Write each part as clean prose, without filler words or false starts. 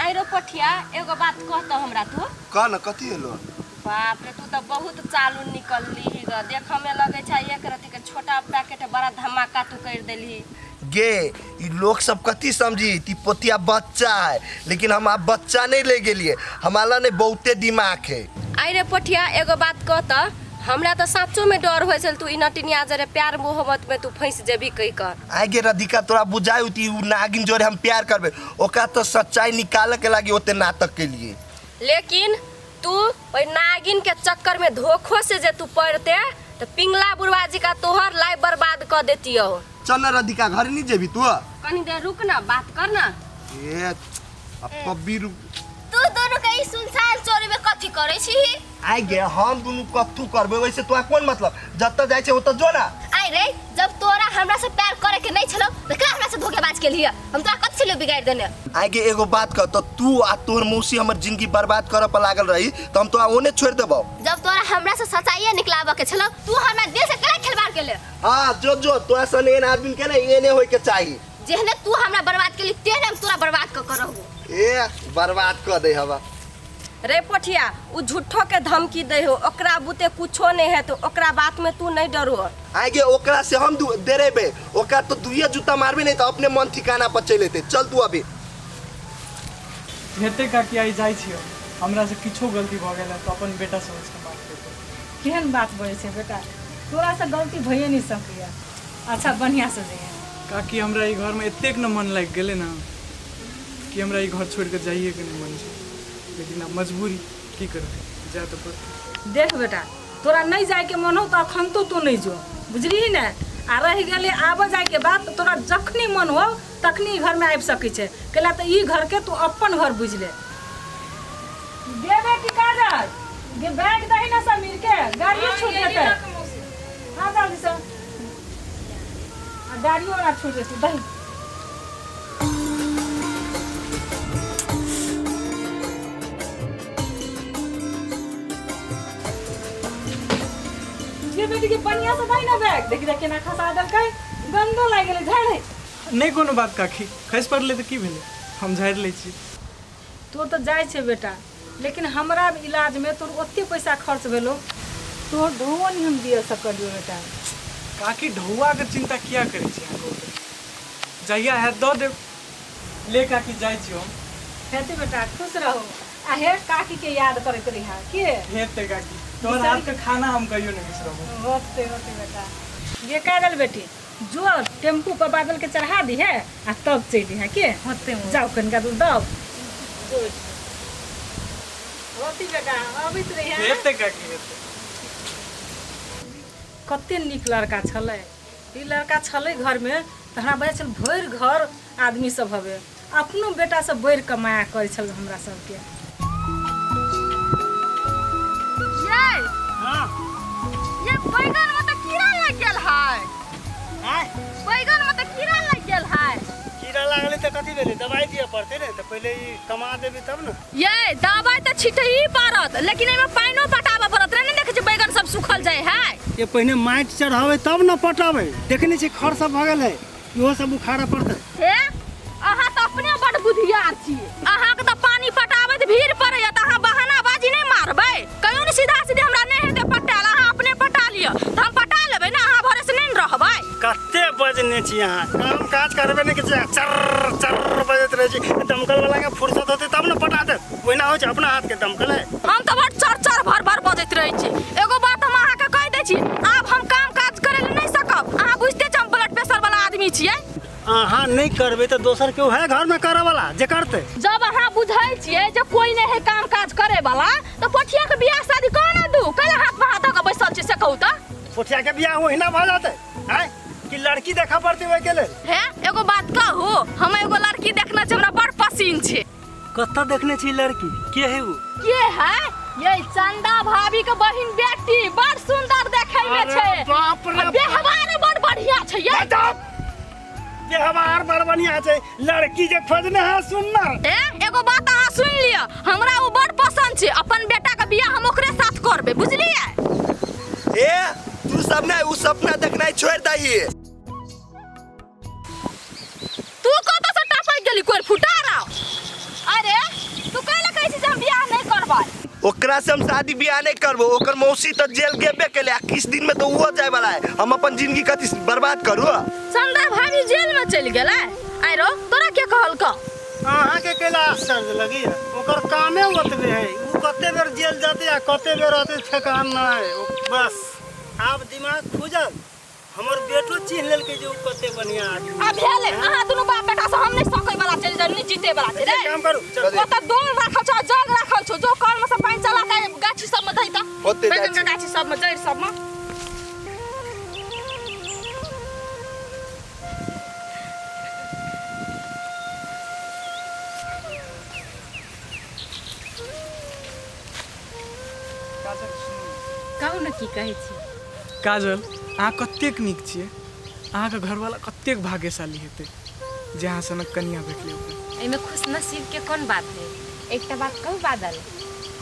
आइरो पठिया, एगो बात कहत हमरा तू। कह न, कथी हेलो? बाप रे, तू तऽ बहुत चालू निकलली ही ग। देखऽ में लगे छै एक रत्ती के छोटा पैकेट, बड़ा धमाका तू कर देलही। गे, ई लोग सब कथी समझी ती पोतिया बच्चा है, लेकिन हम आब बच्चा नहीं ले गेलिए, हमारा ने बहुते दिमाग है। आई रे पोठिया, एगो बात कह त, हमरा तऽ साचो में डर होइ छल तू ई नटिनिया जरे प्यार मोहब्बत में तू फंस जेबी कहि कऽ। आइ गे राधिका, तोरा बुझाइ होती उ नागिन जोरे हम प्यार करबे, ओकरा तो सच्चाई निकाले के लागी ओते नाटक के लिए। लेकिन तू ओहि नागिन के चक्कर में धोखो से जे तू पड़ते तऽ पिंगला बुढ़वा जी का तोहर लाइफ बर्बाद कऽ देतियौ। चल ना राधिका, घर नहीं जेबी तू? कनी देर रुक ना, बात कर ना। ए अब कब्बी रुक। तू दोनों के ई सुनसान चोरी में कथी करै छी? आइ गे, हम दुनू कथू करबे वैसे तोरा कोन मतलब, जतऽ जाइ छै ओतऽ जो ना। आइ रे, जब तोरा हमरा से प्यार करे के नहीं छलो त का हमरा से धोखेबाज केलही? हम तोरा कथी छलियो बिगाड़ देने? आइ गे एगो बात कह, तो तू आ तोहर मौसी हमर जिंदगी बर्बाद करऽ पर लागल रही त हम तोरा ओने छोड़ देबौ। जब तोरा हमरा से सच्चाई निकलाबऽ के छलो, तू हमरा दिल से केना खेलवाड़ केले? हाँ जो जो, तोरा सन एहन आदमी के ना एने होय के चाही। जेहने तू हमरा बर्बाद केली तेहने हम तोरा बर्बाद क के रहबो। ए बर्बाद क दे हवा। रे पोठिया, उ झूठो के धमकी दे हो, ओकरा बुते कुछो नहीं है, तो ओकरा बात में तू नहीं डरो। आगे ओकरा से हम डरेबे, ओकरा तो दुइये जूता मारबे नहीं तो अपने मन ठिकाना पर चल एते। चल तू अभी। हेतै काकी, आइ जाइ छी हम, हमरा से किछो गलती भऽ गेल है तऽ अपन बेटा समझ के माफ कर दे। केहन बात बजै छै बेटा, तोरा से गलती भइए नहीं सकैया। अच्छा बढ़िया से जइहे। काकी हमरा ई घरमे एतेक ने मन लागि गेलै ने कि हमरा ई घर छोड़ि कऽ जाइएके नहि मन छै, लेकिन आब मजबूरी की करबै, जाय तऽ पड़तै। देख बेटा, तोरा नहीं जायके मन हो तऽ अखन तो तू नहीं जो, बुझलिही ने? आ रहि गेलै आबऽ जायके बात, तऽ तोरा जखनी मन हो तखनी ई घरमे आबि सकै छै, कैला तऽ ई घरके तू अपन घर बुझि ले। गे बेटी काजल, गे बैग दही ने समीर के, गाड़ियो छूट जेतै। हाँ जल्दी से, आ गाड़ियो ना छूट जेतै, दही। ये बेटी के बढ़िया से दही ना बैग, देखी देख केना खसा देलकै, गंदो लागि गेलै, झाड़ै। नहि कोनो बात काकी, खसि पड़लै तऽ की भेलै, हम झाड़ि लै छी। तोर तऽ जाइ छै बेटा, लेकिन हमरा इलाजमे तोर ओते पैसा खर्च भेलो, तोहर ढौओ नहि हम दिअ सकलियो बेटा। काकी ढौआके चिन्ता किया करै छी अहाँ कहू तऽ, जहिया हैत दऽ देब। ले काकी जाइ छी हम। हेतै बेटा, खुश रहू, आ हे काकीके याद करैत रहिहा के। हेतै काकी, तोहर हाथके खाना हम कहियो नहि बिसरबौ। होतै होतै बेटा। गे काजल बेटी, जो टेम्पू पर बादल के चढ़ा दी है आ तब चलि है के। होते हो। जाओ कनिका दूर दब होती बेटा, अबैत रही है। हेतै काकी हेतै। कते नीक लड़का छलै ई लड़का छलै घरमे तऽ हमरा बजै छल भरि घर आदमी सब हवे, अपनो बेटा सब बढ़ि कऽ माया करै छल हमरा सबके। ये हाँ ये बैगन में तो कीड़ा लग गेल है। आय बैगन में तो कीड़ा लग गेल है। कीड़ा लागलै तऽ कथी भेलै, दवाइ दिअ पड़तै ने, तऽ पहिले ई कमा देबै तब ने। ये दवाई तो छिटही पड़त, लेकिन एमे पानिओ पटाबऽ पड़त रे, नहीं देखै छी बैगन सब सुखल जाय है। ये पहिने माटि चढ़ाबै तब ने पटाबै, देखने छी खर सब भऽ गेल है, इहो सब उखाड़ऽ पड़तै। हे अहाँ तऽ अपने बड़ बुधियार छी, अहाँके तऽ पानि पटाबैत भीड़ पड़ैया तऽ अहाँ बहानाबाजी नहि मारबै। कहियो ने सीधा सीधी हमरा नहि हेतै पटायल, अहाँ अपने पटा लिअ तऽ हम पटा लेबै ने, अहाँ भरोसे नहि ने रहबै। कते बजने छी अहाँ, काम काज करबे नहि करै छी, चर्र चर्र बजैत रहै छी। दमकल वाला के फुर्सत होतै तब ने पटा देत, ओहिना होइ छै, अपना हाथ के दमकल है। हम तऽ बड़ चर चर भर भर बजैत रहै छी। एगो बात हम अहाँके कहि दै छी, आब हम काम काज करै लए नहि सकब, अहाँ बुझिते छी हम ब्लड प्रेशर वाला आदमी छियै। अहाँ नहि करबै तऽ दोसर केओ है घरमे करऽ वाला जे करतै। जब अहाँ बुझै छियै जे कोई नहि है काम काज करे वाला तऽ पोठिया के बियाह शादी कऽ ने दू, कैला हाथ पर हाथ धऽ कऽ बैसल छी से कहू तऽ? पोठिया के बियाह ओहिना भऽ जेतै आँय, कि लड़की देखऽ पड़तै ओहिके लेल? हे एगो बात कहू, हम एगो लड़की देखने छी, हमरा बड़ पसीन छै। कतऽ देखने छी लड़की, के है उ? के है? ये चंदा भाभी के बहिन बेटी, बड़ सुंदर देखे में अरे छै। बाप रे आ व्यवहार बड़ बढ़िया छै ये। व्यवहार बड़ बढ़िया छै, लड़की जे खोजने है सुंदर। ए एगो बात अहाँ सुन लिअ, हमरा ओ बड़ पसंद छै, अपन बेटा के बियाह हम ओकरे साथ करबै, बुझलियै? ए तू सब ने उ सपना देखनाइ छोड़ दही। तू कतऽ से टपक गेली कोइ फुटारा? अरे ओकरा से हम शादी बियाह नहीं करबो। ओकर मौसी तो जेल गेबे केले आ किस दिन में तो वो जाए वाला है। हम अपन जिंदगी कथी बर्बाद करू? चंदा भाभी जेल में चलि गेलै। आइ रो तोरा के कहलकौ? अहाँके कैला आश्चर्य लगैया? ओकर कामे ओतबे है, ओ कते बेर जेल जेतै आ कते बेर रहतै ठेकान नहि। बस आब दिमाग खुजल, हमर बेटो चिन्ह लेलकै जे ओ कते बढ़िया आदमी। आ भेलै अहाँ दुनू बाप बेटा से हम नहि सकै वाला चलि जाउ, नहि जीते वाला छै रे। काम करू, चलू। ओतऽ डोल राखल छौ, जग राखल छौ, जो कल में से पानि चला के गाछी सब में दही तऽ ओते जाइ बैगन के छी। गाछी सब में, जड़ि सब में। काजल सुनू। कहू ने की कहै छी? काजल, अहाँ कतेक नीक छियै। अहाँके घरवाला कतेक भाग्यशाली हेतै जे अहाँ सनक कनिया भेटलै ओकरा। एहिमे खुश नसीबके कोन बात है? एकटा बात कहू बादल,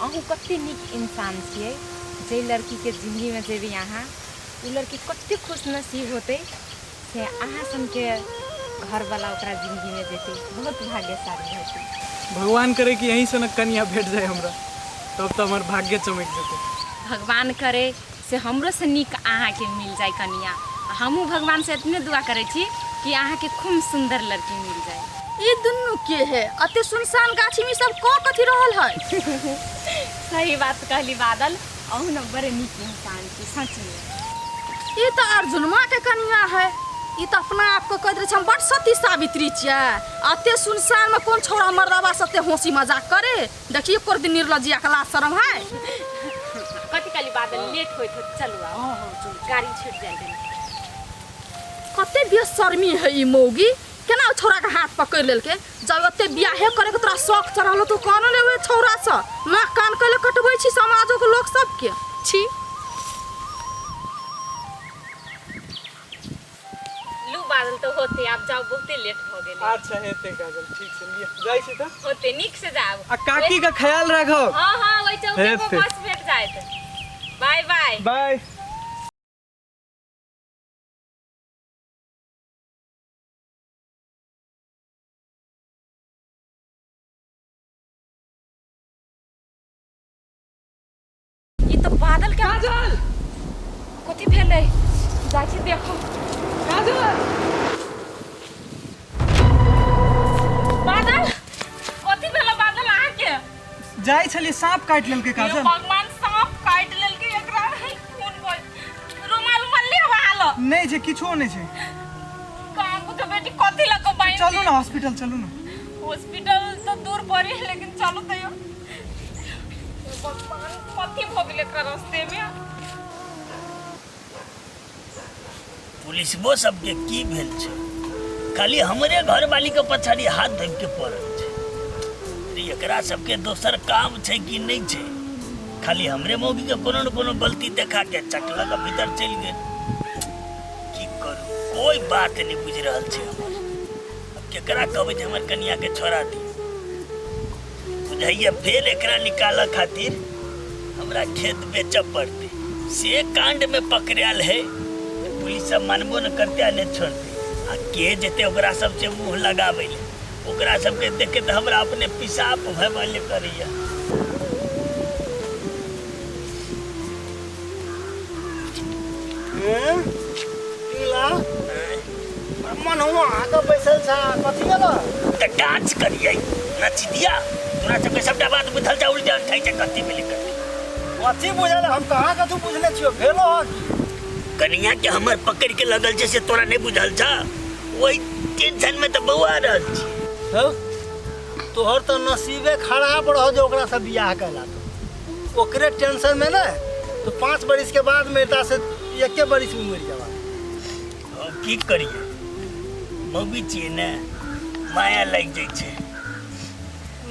अहूँ कते नीक इंसान छियै। जाहि लड़कीके जिंदगीमे जेबै अहाँ, ओ लड़की कते खुश नसीब होतै से अहाँ सनके घरवाला ओकरा जिंदगीमे जेतै, बहुत भाग्यशाली हेतै। भगवान करे कि यहीं सनक कनिया भेट जाए हमरा, तब तऽ हमर भाग्य चमकि जेतै। भगवान करे से हमरो से नीक अहाँके मिल जाए कनिया। हमहूँ भगवान से इतने दुआ करै छी कि अहाँके खूब सुंदर लड़की मिल जाए। ई दुनू के है? अते सुनसान गाछी में सब क कथी रहल है? सही बात कहली बादल, अहूँ ने बड़े नीक इंसान छी सच में। ई तऽ अर्जुनमा के कनिया है। ई तऽ अपना आप के कहैत रहै छै हम बड़ सती सावित्री छियै। अते सुनसान में कोन छौड़ा मर्दाबा से अते हंसी मजाक करे? देखिए एको दिन निर्लज्जिया के लाज शरम है। कथी कहली बादल, लेट होइत होत, चलू आब। हाँ हाँ चलू। गाड़ी छूट जाए। कते बेशर्मी है ई मौगी, केना ओ छौड़ा के हाथ पकड़ि लेलकै? जब ओते बियाहे करे के तोरा शौक चढ़ल तो कोन लेबै छौड़ा से? नाक कान कैले कटबै छी समाजो के लोक सबके छी। लू बादल तो होते, आप जाओ, बहुते लेट हो गेलै। अच्छा हेतै काजल, ठीक छै, लिअ जाइ छी तऽ। होते, नीक से जाब आ काकी के ख्याल राखब। हाँ हाँ, वही चौके पर हेतै। बस भेट जायत। Bye bye. बाय। ई तऽ बादल के काजल, कथी भेलै? जाइ छी देखो। काजल, बादल, कथी भेलै बादल अहाँके? जाइ छलियै, साँप काटि लेलकै काजल। हे भगवान, साँप काटि लेलकै एकरा, खून बह रुमाल उमाल लेब आलो? नहि छै, किछो नहि छै। कहाँ कुछ बेटी कथी लऽ कऽ बान्हि? चलू ने हॉस्पिटल, चलू ने। हॉस्पिटल तऽ दूर पड़ी, लेकिन चलू तैयो। हे भगवान, कथी भऽ गेलै एकरा रास्ते में? पुलिसबो सबके की भेल छै, खाली हमरे घरवाली के पछाड़ी हाथ धोबि के पड़ल छै। अरे एकरा सबके दोसर काम छै कि नहि छै? खाली हमरे मौगी के कोनो न कोनो गलती देखा के चटलक भीतर चलि गेल। की करू, कोई बात नहीं बुझि रहल छै हमर। अब केकरा कहबै जे हमर कनिया के छोड़ा दी? बुझाइए फेर एकरा निकालऽ खातिर हमरा खेत बेचऽ पड़तै। से कांड में पकड़ायल है, पुलिस सब मानबो न करते आ नहि छोड़ते। आ के जेतै ओकरा सबसे मुँह लगाबै ले? ओकरा सबके देख के तऽ हमरा अपने पिसाब भय करैया। हैं? पिंगला मन हुआ आके बैसल छा, कथी भेलो? तऽ डांस करियै, नच दिया। तोरा सबके सबटा बात बुझल जा, उल्टे उठै छै कथी भेलै कथी। कथी बुझल? हम कहाँ कथू बुझने छियो? भेलो हँ की? कनिया के हमर पकड़ के लगल छै से तोरा नहीं बुझल छ? वही टेंशन में तऽ बौआ रहल छी। हौ, तोहर तऽ नसीबे खराब रहो जे ओकरा से बियाह कैला। तो ओकरे टेंशन में ने तो 5 बरिस के बाद मरता से एके बरिस में मर जावा। हौ, की करिए, मौगी छियै ने, माया लागि जाइ छै।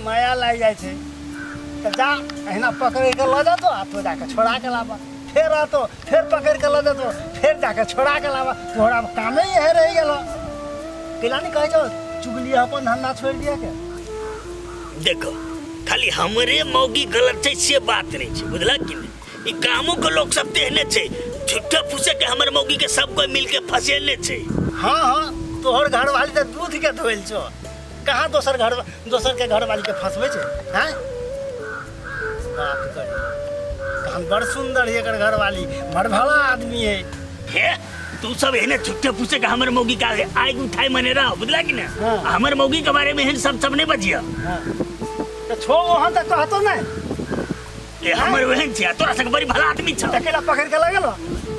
माया लागि जाइ छै तऽ जा, अहिना पकड़ के लऽ जेतो आ तो जाके छोड़ा के लाबा, फेर आतो, फेर पकड़ के लऽ जेतो, फेर जाके छोड़ा के लाबा। तोहरा आब कामे इहे रहि गेलो। कैला नहीं कहै छौ चुगली अपन धंधा छोड़ि दिया के? देखो, खाली हमरे मौगी गलत छै से बात नहीं छै, बुझलक कि नहीं? ई गामो के लोग सब तेहने छै, झूठे फूसे के हमर मौगी के सब कोई मिल के फसेले छै। हाँ हाँ, तोहर घरवाली तऽ दूध के धोइल छौ, कहाँ दोसर घर दोसर के घरवाली के फंसबै छै? हैं? बात करे तहन बड़ सुंदर है एकर घरवाली, बड़ भला आदमी है। हे तू सब एहने छुट्टे पूछे के हमर मौगी का आग उठाए मने रह, बुझला कि ने? हाँ। हमर मौगी के बारे में एहन सब सब नहीं बजिया। हाँ। तो छो वहाँ तक कहतो नहीं। ए हमर ओहन छिया, तोरा सब बड़ी भला आदमी छ। तकेला पकड़ के लगल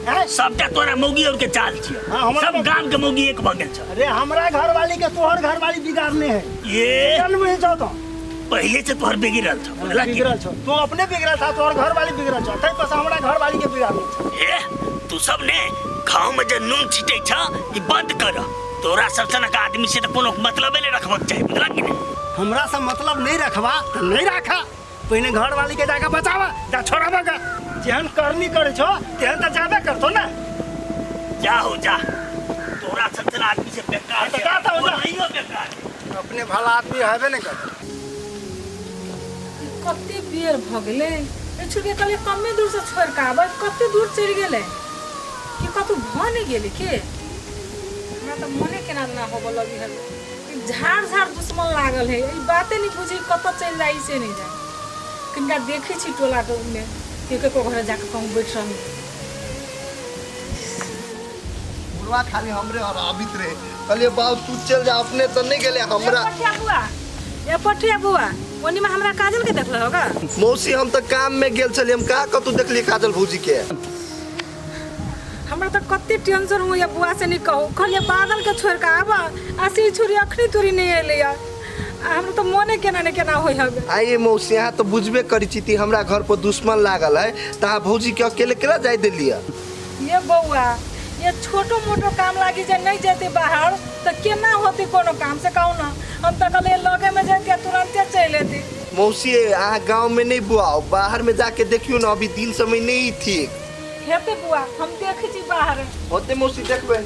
हैं? सबटा तोरा मौगी और के चाल छिया। हाँ, हमरा सब गांव के मौगी एक भऽ गेल छ। अरे हमरा घरवाली के तोहर घरवाली बिगाड़ने है। ये चल मुझे जाओ तो। पहले से तोहर बिगड़ल छ, बुझला कि? बिगड़ल छ, तू अपने बिगड़ल था, तोहर घरवाली बिगड़ल छ, तै पर से हमरा घरवाली के बिगाड़ने छ। ए तू सब ने घाव में जे नून छिटै छ ई बंद कर। तोरा सब सनक आदमी से त कोनो मतलबे नहीं रखबक चाही, बुझला कि नहीं? हमरा से मतलब नहीं रखबा त नहीं राखा, पहिने घरवाली के जाके बचावा, जा छोड़ावा का। जेहन करनी करे छो तेहन त जाबे करतो ना। जा हो जा, तोरा सब सन आदमी से बेकार त जा त हो जा। नहीं हो बेकार। अपने भला आदमी हेबे नहीं कर। कते बेर भ गेलै, ए छुड़के कहलियै कमे दूर से छोड़ के आबै, कते दूर चलि गेलै कि कतौ भ नहि गेलै के? हमरा तऽ मने केना ना होबऽ लगी है, झाड़ झाड़ दुश्मन लागल है, ई बाते नहीं बुझी कतऽ चलि जाइ से नहीं जाए। किनका देखै छी टोला मे के ककरो घर जाके कहूँ बैठ रहू। बुढ़वा खाली हमरे और आबित रहे, कहलिए बाबू तू चल जा, अपने तो नहीं गेले हमरा। ए पठिया बुआ, ए पठिया बुआ, ओनी में हमरा काजल के देखल होगा? मौसी हम तो काम में गेल छलिए, हम कहाँ कतौ देखलिए काजल भौजी के। हमरा तो कते टेंशन हो या बुआ से नहीं कहू, कहलिए बादल के छोड़ के आबा, आसी छुरी अखनी तुरी नहीं एलै या, हमरा तो मने केना ने केना होय हवे। आइए मौसी अहाँ तो बुझबे करी छी ती हमरा घर पर दुश्मन लागल है, त अहाँ भौजी के अकेले केना जाय देलियै? ये बौआ ये छोटो मोटो काम लागी जे नहीं जेते बाहर त केना होती कोनो काम से कहू ना, हम त कहलिए लगे में जैते तुरंते चलि एती। मौसी अहाँ गाँव में नहीं बुआओ, बाहर में जाके देखियो ना, अभी दिन समय नहीं ठीक हेते बुआ, हम देखै छी बाहर होते। मौसी देखबै।